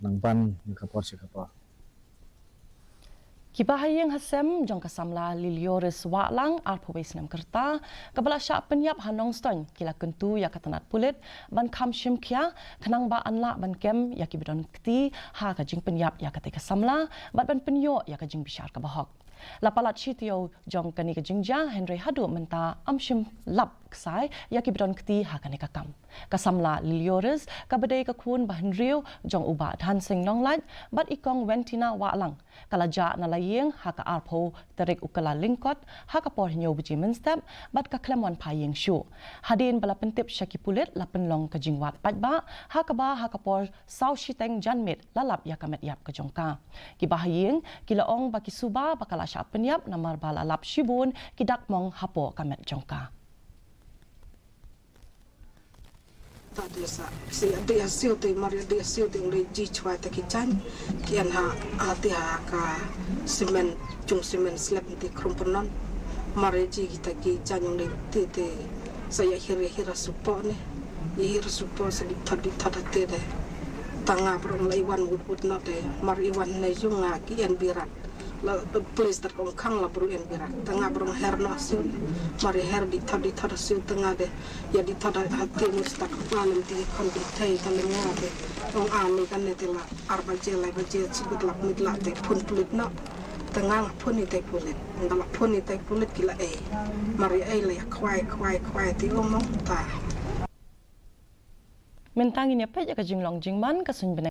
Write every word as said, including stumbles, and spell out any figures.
nang ban na ka por sha ka por. Ki bahaïing hasem jong ka samla Lilioris Wahlang, arphew wei snem kyrta, kaba la shah pynïap ha Nongstoiñ, ki la kyntu ïa ka tnat pulit ban kham shim khia, khnang ba yn lah ban kem ïa kiba don kti ha ka jingpynïap ïa katei ka samla, bad ban pynïoh ïa ka jingbishar kaba hok. La palat shi taïew jong kane ka jingjia, hynrei haduh mynta ym shym lap ksai ïa kiba don kti ha kane ka kam. Ka samla Lilioris, kaba dei ka khun bahynriew jong u Bah Dhansing Nonglait bad i Kong Wentina Wahlang, ka la jah na la ïing ha ka arphew tarik u Kyllalyngkot ha ka por hynñiew baje mynstep, bad ka khlem wan phai ïing shuh. Hadien ba la pyntip sha ki pulit, la pynlong ka jingwad paidbah, ha kaba ha ka por saw shiteng janmiet la lap ïa ka met ïap ka jong ka. Ki bahaïing ki la ong ba ki suba ba ka la shah pynïap namar ba la lap shibun ki dak mong hapoh ka met jong ka. Ta de sa, si ade asio te, mar ade asio te, ong de ji chwa ta ki jan, ki an ha, ha te ha ka simen, jung simen slab te krum pyrnon. Mar ji ki ta ki jan ong de te te, sa ïa hira hira supo ne, ïa hira supo sa di thot di thot te de. Tanga brong la iwan wut wut no de, mar iwan ne jung nga ki an birat. La, la police tat kong khang la bru en birat. Tanga brong her no siu. Mar ïa her di thot di thot siu tanga de. Ïa di thot ha ti mus tat kong alam ti kon di thei ta le nga de. Ong ami kan ne te la ar baje lai baje chibit lak mit la te phun pulit no. Tanga nga phun i te pulit. Nda la phun i te pulit ki la ei. Mar ïa ei la ïa khwai khwai khwai ti ong ong ta. Mynta ngin ïa peit ïa ka jinglong jingman ka suiñ bneng.